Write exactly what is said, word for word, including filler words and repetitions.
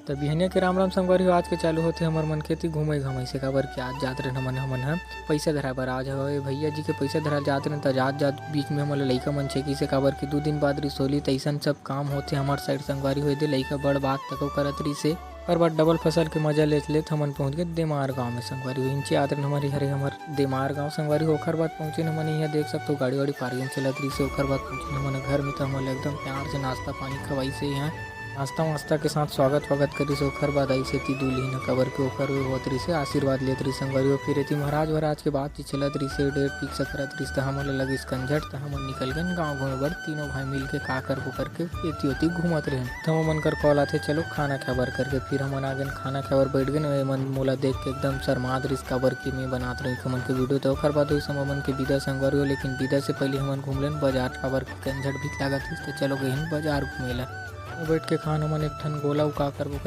त बिहनिया के राम राम संगवारी हो। आज के चालू होथे हमर मन के ती घूमई घामई से, काबर कि आज जात रहन हमन, हमन ह पइसा धराए बर। आज हवे भैया जी के पइसा धराए जात रहन, त जात जात बीच में हमन ल लइका मन छेकिस हे, काबर कि दू दिन बाद रिस होली, त अइसन सब काम होथे हमर साइड संगवारी हो। एदे लइका बड़ बात तको करत रिस हे। ओकर बाद डबल फसल के मजा लेत लेत हमन पहुंच गे देमार गांव में संगवारी हो। इंचे आत रहन हमर, हरे हमर देमार गांव संगवारी हो। ओकर बाद पहुंचे हमन इहां, देख सकथो गाड़ी वाड़ी पार्किंग चलत रिस हे। ओकर बाद पहुंचे हमन घर में, त हमन ल एकदम प्यार से नाश्ता पानी खवाइस हे इहां। नाश्ता वास्ता के साथ स्वागत वागत करिस। ओखर बाद आइस एती दुल्हिन ह, काबर के ओखर होवत रिस हे, आशीर्वाद लेत रिस संगवारी हो। फिर एती महाराज वराज के बात चीत चलत रिस हे, डेट फिक्स करत रिस, त हमन ल लगिस कंझट, त हमन निकल गेन गांव घूमे बर। तीनों भाई मिल के का करबो करके एती ओती घूमत रहेन। त हमन कर कॉल आथे, चलो खाना खाए बर करके। फिर हमन आ गेन, खाना खाए बर बैठ गेन। एमन मोला देख के एकदम शर्मात रिस, काबर कि मैं बनात रही हमन के वीडियो। त ओखर बाद ओइस हमन के बिदा संगवारी हो, लेकिन बिदा से पहले हमन घूम लेन बाजार, काबर कि कंझट भी लागत रिस, त चलो गेन बाजार घूमे ला। बैठ के खान हमन एक ठन गोला, उ का करबो